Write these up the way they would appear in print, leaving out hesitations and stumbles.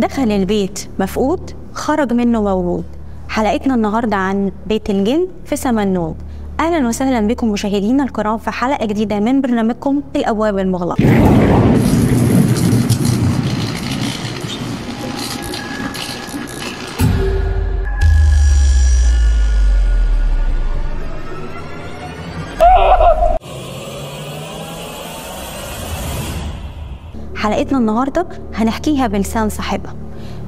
دخل البيت مفقود، خرج منه مولود. حلقتنا النهاردة عن بيت الجن في سمنود. أهلا وسهلا بكم مشاهدينا الكرام في حلقة جديدة من برنامجكم الأبواب المغلقة. حلقتنا النهاردة هنحكيها بلسان صاحبها.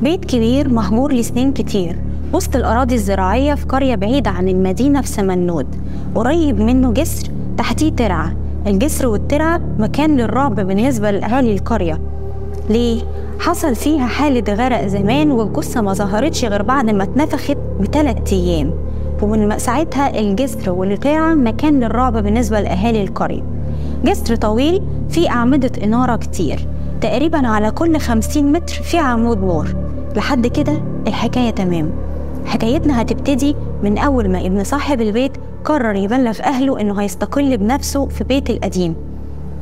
بيت كبير مهجور لسنين كتير وسط الأراضي الزراعية في قرية بعيدة عن المدينة في سمنود. قريب منه جسر تحتيه ترعة. الجسر والترعة مكان للرعب بالنسبة لأهالي القرية. ليه؟ حصل فيها حالة غرق زمان والجثة ما ظهرتش غير بعد ما اتنفخت ب3 أيام، ومن ساعتها الجسر والترعة مكان للرعب بالنسبة لأهالي القرية. جسر طويل فيه أعمدة إنارة كتير، تقريبا على كل 50 متر في عمود نور. لحد كده الحكاية تمام. حكايتنا هتبتدي من أول ما ابن صاحب البيت قرر يبلغ أهله إنه هيستقل بنفسه في بيت القديم.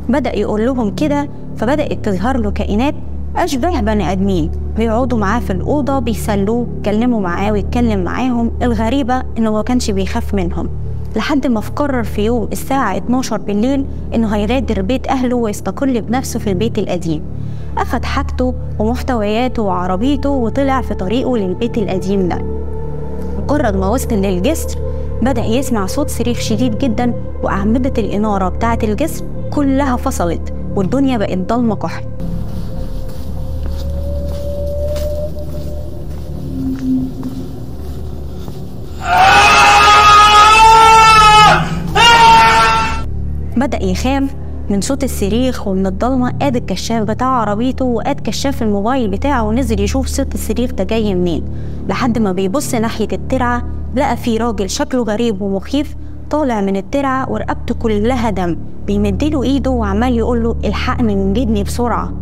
بدأ يقول لهم كده، فبدأت تظهر له كائنات أشباه بني آدمين بيقعدوا معاه في الأوضة، بيسلوه، يتكلموا معاه ويتكلم معاهم. الغريبة إنه ما كانش بيخاف منهم، لحد ما قرر في يوم الساعة 12 بالليل إنه هيغادر بيت أهله ويستقل بنفسه في البيت القديم. أخد حاجته ومحتوياته وعربيته وطلع في طريقه للبيت القديم ده. مجرد ما وصل للجسر بدأ يسمع صوت صريخ شديد جدا، وأعمدة الإنارة بتاعة الجسر كلها فصلت والدنيا بقت ضلمة كحل. بدأ يخاف من صوت الصريخ ومن الضلمة. قاد الكشاف بتاع عربيته وقاد كشاف الموبايل بتاعه ونزل يشوف صوت الصريخ ده جاي منين، لحد ما بيبص ناحية الترعة لقى في راجل شكله غريب ومخيف طالع من الترعة ورقبته كلها دم، بيمدله ايده وعمال يقوله الحقني انجدني بسرعة.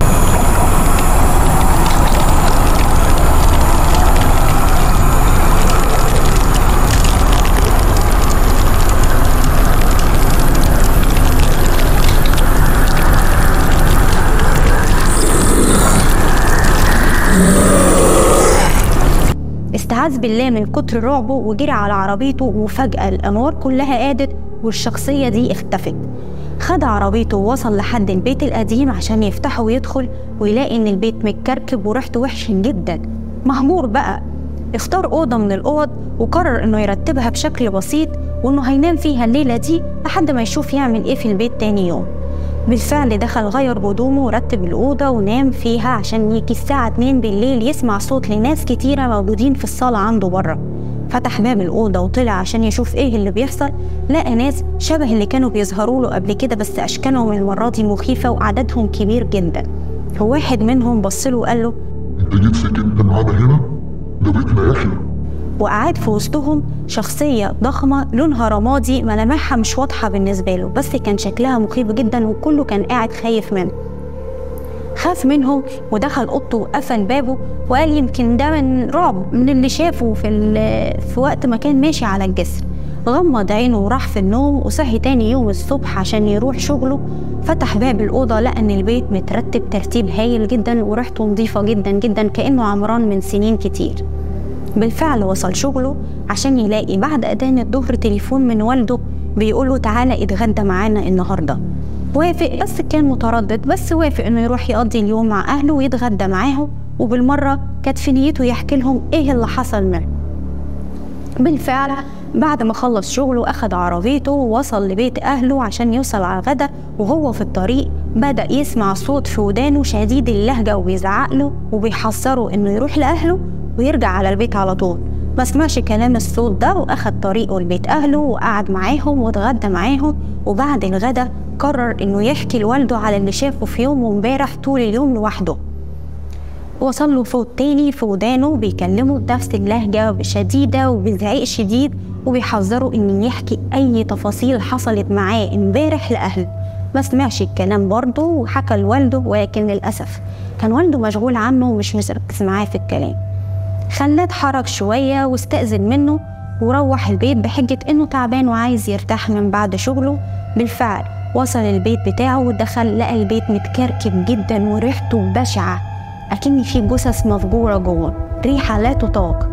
استعاذ بالله من كتر رعبه وجري على عربيته، وفجأة الأنوار كلها قادت والشخصية دي اختفت. خد عربيته ووصل لحد البيت القديم عشان يفتحه ويدخل، ويلاقي ان البيت متكركب وريحته وحش جدا، مهجور بقى. اختار أوضة من الأوض وقرر انه يرتبها بشكل بسيط وانه هينام فيها الليلة دي لحد ما يشوف يعمل ايه في البيت تاني يوم. بالفعل دخل غير هدومه ورتب الأوضة ونام فيها عشان يجي الساعة 2 بالليل يسمع صوت لناس كتيرة موجودين في الصالة عنده بره. فتح باب الأوضة وطلع عشان يشوف ايه اللي بيحصل، لقى ناس شبه اللي كانوا بيظهروا له قبل كده، بس أشكالهم المرة دي مخيفة وعددهم كبير جدا. فواحد منهم بصله وقال له انت جيت سكنت معانا هنا؟ ده بيتنا يا أخي. وقعد في وسطهم شخصية ضخمة لونها رمادي، ملامحها مش واضحة بالنسبة له، بس كان شكلها مخيف جدا وكله كان قاعد خايف منه. خاف منهم ودخل أوضته وقفل بابه وقال يمكن ده من رعب من اللي شافه في وقت ما كان ماشي على الجسر. غمض عينه وراح في النوم، وصحي تاني يوم الصبح عشان يروح شغله. فتح باب الأوضة لقى إن البيت مترتب ترتيب هايل جدا وريحته نظيفة جدا جدا، كأنه عمران من سنين كتير. بالفعل وصل شغله عشان يلاقي بعد أذان الظهر تليفون من والده بيقوله تعالى اتغدى معانا النهارده. وافق، بس كان متردد، بس وافق انه يروح يقضي اليوم مع اهله ويتغدى معاهم، وبالمره كانت في نيته يحكي لهم ايه اللي حصل معه. بالفعل بعد ما خلص شغله اخد عربيته ووصل لبيت اهله عشان يوصل على الغدا، وهو في الطريق بدأ يسمع صوت في ودانه شديد اللهجة وبيزعق له وبيحذره انه يروح لاهله ويرجع على البيت على طول. ما سمعش كلام الصوت ده واخد طريقه لبيت اهله وقعد معاهم واتغدى معاهم. وبعد الغدا قرر انه يحكي لوالده على اللي شافه في يومه امبارح طول اليوم لوحده. وصل له صوت تاني في ودانه بيكلمه بنفس اللهجة شديدة وبزعيق شديد وبيحذره انه يحكي اي تفاصيل حصلت معاه امبارح لاهله. ما سمعش الكلام برضه وحكى لوالده، ولكن للاسف كان والده مشغول عنه ومش مركز معاه في الكلام. خلاه اتحرك شوية واستأذن منه وروح البيت بحجة انه تعبان وعايز يرتاح من بعد شغله. بالفعل وصل البيت بتاعه ودخل، لقى البيت متكركب جدا وريحته بشعة. أكن في جثث مفجورة جوه، ريحة لا تطاق.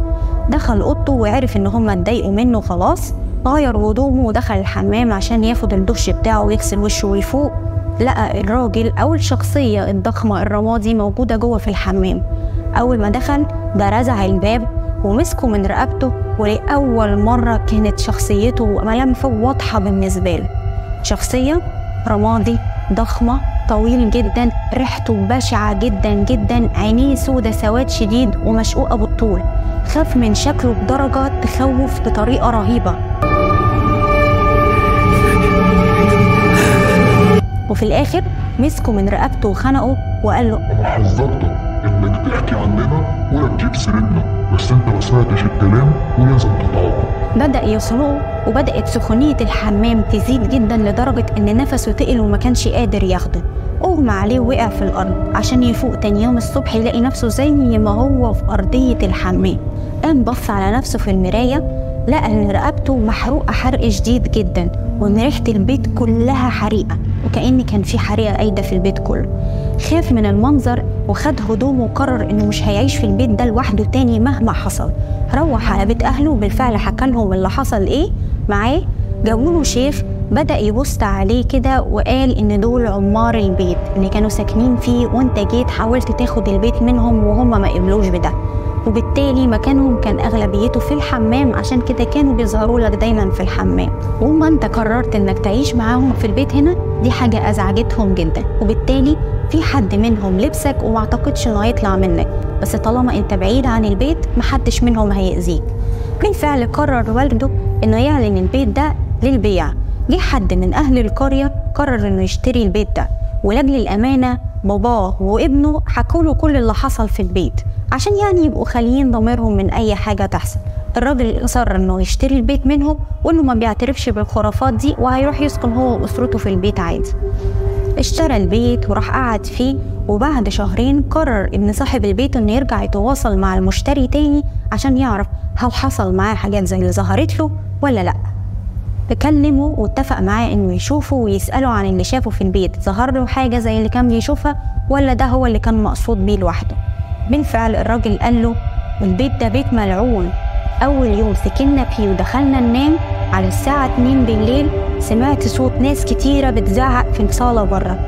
دخل أوضته وعرف إن هما اتضايقوا منه خلاص، غير هدومه ودخل الحمام عشان ياخد الدش بتاعه ويغسل وشه ويفوق. لقى الراجل أو الشخصية الضخمة الرمادي موجودة جوه في الحمام. أول ما دخل ده رزع الباب ومسكه من رقبته، ولأول مرة كانت شخصيته وملامحه واضحة بالنسبة له. شخصية رمادي ضخمة، طويل جدا، ريحته بشعة جدا جدا، عينيه سودة سواد شديد ومشقوقة بالطول. خاف من شكله بدرجة تخوف بطريقة رهيبة. وفي الآخر مسكه من رقبته وخنقه وقال له: أنا حذرتك إنك تحكي عننا ولا تجيب سيرتنا، بس أنت ما سمعتش الكلام ولازم تتعاقب. بدأ يخنقه وبدأت سخونية الحمام تزيد جدا لدرجة إن نفسه تقل وما كانش قادر ياخده. أغمى عليه ووقع في الأرض عشان يفوق تاني يوم الصبح يلاقي نفسه زي ما هو في أرضية الحمام. قام بص على نفسه في المراية، لقى إن رقبته محروقة حرق شديد جدا، وإن ريحة البيت كلها حريقة، وكأن كان في حريقة قايدة في البيت كله. خاف من المنظر وخد هدومه وقرر إنه مش هيعيش في البيت ده لوحده تاني مهما حصل. روح على بيت أهله وبالفعل حكى لهم اللي حصل إيه معاه. جابوا له شيخ بدأ يبص عليه كده وقال إن دول عمار البيت اللي كانوا ساكنين فيه، وإنت جيت حاولت تاخد البيت منهم وهم ما قبلوش بده، وبالتالي مكانهم كان أغلبيته في الحمام، عشان كده كانوا بيظهروا لك دايما في الحمام. وما انت قررت انك تعيش معاهم في البيت هنا، دي حاجة أزعجتهم جدا، وبالتالي في حد منهم لبسك وما اعتقدش انه هيطلع منك، بس طالما انت بعيد عن البيت محدش منهم هيأذيك. بالفعل قرر والده انه يعلن البيت ده للبيع. جه حد من أهل القرية قرر انه يشتري البيت ده، ولأجل الأمانة باباه وابنه حكوا له كل اللي حصل في البيت عشان يعني يبقوا خاليين ضميرهم من أي حاجة تحصل. الراجل أصر إنه يشتري البيت منهم وإنه ما بيعترفش بالخرافات دي، وهيروح يسكن هو وأسرته في البيت عادي. اشترى البيت وراح قعد فيه، وبعد شهرين قرر إن صاحب البيت إنه يرجع يتواصل مع المشتري تاني عشان يعرف هل حصل معاه حاجات زي اللي ظهرت له ولا لأ. كلمه واتفق معاه إنه يشوفه ويسأله عن اللي شافه في البيت، ظهر له حاجة زي اللي كان بيشوفها ولا ده هو اللي كان مقصود بيه لوحده. بالفعل الراجل قال له البيت ده بيت ملعون، أول يوم سكننا فيه ودخلنا ننام على الساعة 2 بالليل سمعت صوت ناس كتيرة بتزعق في الصالة بره.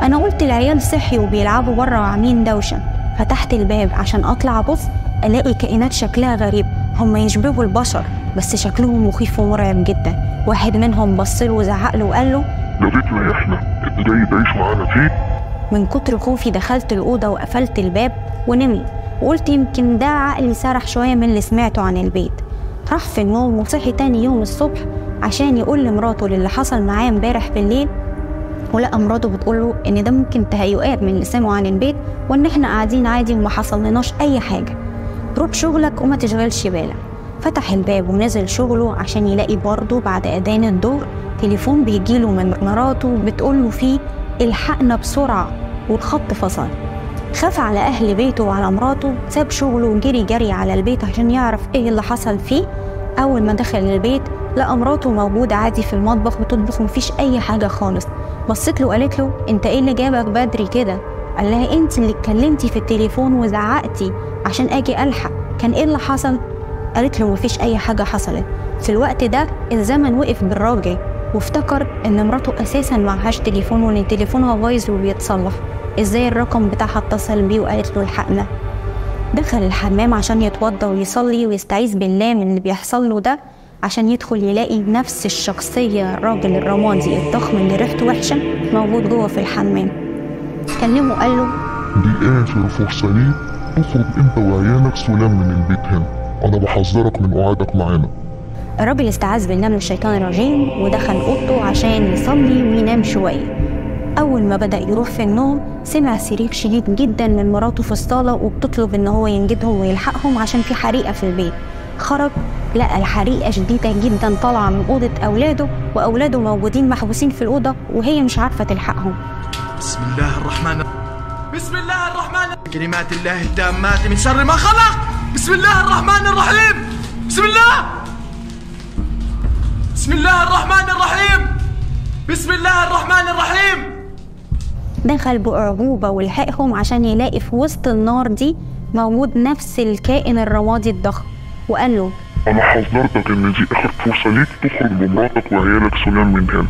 أنا قلت العيال صحيوا وبيلعبوا بره وعاملين دوشة. فتحت الباب عشان أطلع أبص ألاقي كائنات شكلها غريب، هم يشبهوا البشر بس شكلهم مخيف ومرعب جدا. واحد منهم بص له وزعق له وقال له: ده بيتنا احنا، انت جاي تعيش معانا فيه؟ من كتر خوفي دخلت الأوضة وقفلت الباب ونمت، وقلت يمكن ده عقلي سرح شوية من اللي سمعته عن البيت. راح في النوم وصحي تاني يوم الصبح عشان يقول لمراته اللي حصل معاه امبارح بالليل، ولقى مراته بتقوله إن ده ممكن تهيؤات من اللي سمعوا عن البيت، وإن إحنا قاعدين عادي وما حصلناش أي حاجة، روح شغلك وما تشغلش بالك. فتح الباب ونزل شغله عشان يلاقي برضه بعد أذان الظهر تليفون بيجيله من مراته بتقوله فيه الحقنا بسرعة، والخط فصل. خاف على أهل بيته وعلى مراته، ساب شغله وجري جري على البيت عشان يعرف إيه اللي حصل فيه. أول ما دخل البيت لقى مراته موجودة عادي في المطبخ بتطبخ ومفيش أي حاجة خالص. بصت له وقالت له أنت إيه اللي جابك بدري كده؟ قال لها أنت اللي اتكلمتي في التليفون وزعقتي عشان أجي ألحق، كان إيه اللي حصل؟ قالت له مفيش أي حاجة حصلت. في الوقت ده الزمن وقف بالراجل وافتكر إن مراته أساسا معهاش تليفون وإن تليفونها بايظ وبيتصلح، إزاي الرقم بتاعها اتصل بيه وقالت له الحقنا. دخل الحمام عشان يتوضى ويصلي ويستعيذ بالله من اللي بيحصل له ده، عشان يدخل يلاقي نفس الشخصية الراجل الرمادي الضخم اللي ريحته وحشة موجود جوه في الحمام. كلمه وقال له دي آخر فرصة ليك تخرج أنت وعيالك سلام من البيت هنا، أنا بحذرك من قعدك معانا. الراجل استعاذ بالله من الشيطان الرجيم ودخل أوضته عشان يصلي وينام شوية. أول ما بدأ يروح في النوم سمع صريخ شديد جدا من مراته في الصالة وبتطلب إن هو ينجدهم ويلحقهم عشان في حريقة في البيت. خرج لقى الحريقة شديدة جدا طالعة من أوضة أولاده، وأولاده موجودين محبوسين في الأوضة وهي مش عارفة تلحقهم. بسم الله الرحمن، بسم الله الرحمن، كلمات الله التامات من شر ما خلق. بسم الله الرحمن الرحيم، بسم الله، بسم الله الرحمن الرحيم، بسم الله الرحمن الرحيم. دخل بأعجوبة ولحقهم عشان يلاقي في وسط النار دي موجود نفس الكائن الرمادي الضخم، وقال له أنا حذرتك إن دي آخر فرصة ليك تخرج بمراتك وعيالك سلام من هنا.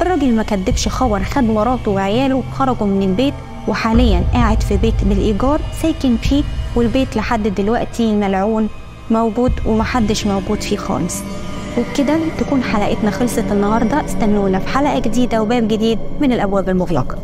الراجل ما كدبش خبر، خد مراته وعياله وخرجوا من البيت، وحاليا قاعد في بيت بالإيجار ساكن فيه، والبيت لحد دلوقتي ملعون موجود ومحدش موجود فيه خالص. وبكده تكون حلقتنا خلصت النهارده. استنونا في حلقة جديدة وباب جديد من الأبواب المغلقة.